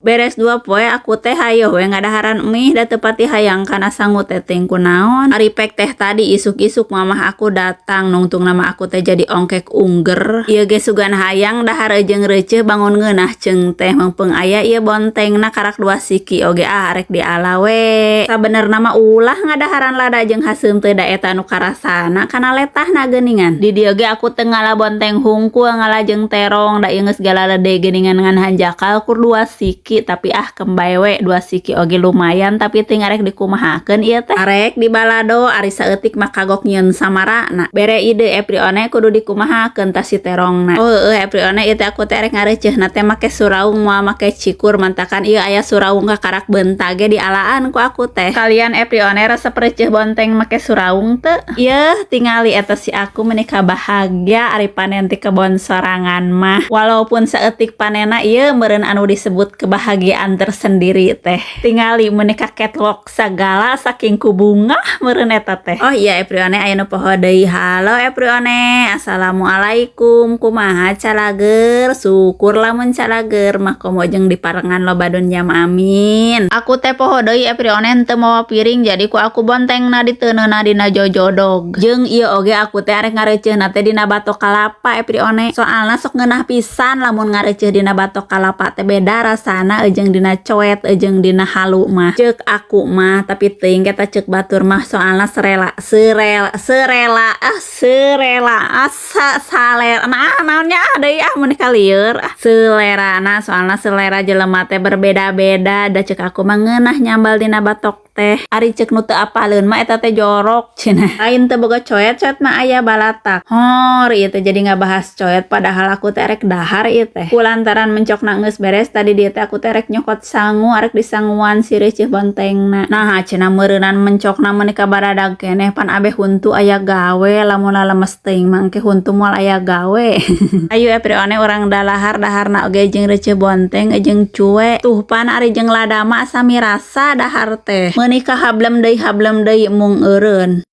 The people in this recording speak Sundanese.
Beres 2 poe aku teh hayoh we ngadaharan mie, da teu pati hayang kana sangu teh teuing kunaon. Ari pek teh tadi isuk-isuk mamah aku datang, nungtungna mah aku teh jadi ongkek ungger. Ieu ge sugan hayang dahar jeung reuceuh bangun ngeunah ceung teh, meungpeung aya ieu bontengna karak dua siki oge, ah, arek diala we. Sabenerna mah ulah ngadaharan lada jeung haseum teh, da eta nu karasana kana letahna geuningan. Di dieu ge aku teu ngala bonteng hungkul, ngala jeung terong, da ieu geus galalede geuningan, ngan hanjakal kur dua siki. Tapi ah, keun bae we, dua siki oge lumayan, tapi teuing arek dikumahakeun ieu teh. Arek dibalado, ari saeutik mah kagok nyieun samarana. Bere ide, Eprione, kudu dikumahakeun tah si terongna? Oh heueuh, Eprione, ieu teh aku teh arek ngarecehna teh make suraung, moal make cikur, mantakan ieu aya suraung kakarak beunta ge dialaan ku aku teh. Kalian, Eprione, resep receh bonteng make suraung teu? Yeuh, tingali eta si aku meuni bahagia ari panen ti kebon sorangan mah. Walaupun saeutik panena, ieu meureun anu disebut kebahagiaan tersendiri teh. Tingali meuni ka catwalk sagala saking ku bungah meureun eta teh. Oh iya, Eprione, aya nu poho deui. Halo, Eprione, assalamualaikum, kumaha, calager? Syukur lamun calager mah, komo jeung diparengan loba dunya mah, amin. Aku teh poho deui, Eprione, henteu mawa piring, jadi ku aku bontengna diteundeunna dina jojodog. Jeung ieu oge aku teh arek ngarecehna teh dina batok kalapa, Eprione. Soalna sok ngeunah pisan lamun ngareceh dina batok kalapa teh, beda rasana jeung dina coet jeung dina halu mah. Ceuk aku mah, tapi teuing eta ceuk batur mah, soalna serela serela serela ah serela asa saler nah naonnya ah deui, ah, mun kalieur ah selerana, soalna selera jelema teh berbeda-beda. Da ceuk aku mah ngeunah nyambal dina batok teh, ari ceuk nu teu apaleun mah eta teh jorok cenah. Lain teu boga coet, coet mah aya balatak hor. Ieu teh jadi ngabahas coet, padahal aku teh rek dahar ieu teh. Kulantaran mencokna geus beres tadi, dieu teh aku teh rek nyokot sangu, arek disanguan si reuceuh bontengna. Nah, cenah meureunan mencokna meuni kabaradag keneh, pan abeh huntu aya gawe. Lamun lalemes teuing mah engke huntu moal aya gawe. Ayo, Eprione, urang dalahar, daharna oge jeung reuceuh bonteng jeung cuek tuh. Pan ari jeung lada mah asa mirasa dahar teh, meuni ka hablem deui mung eureun.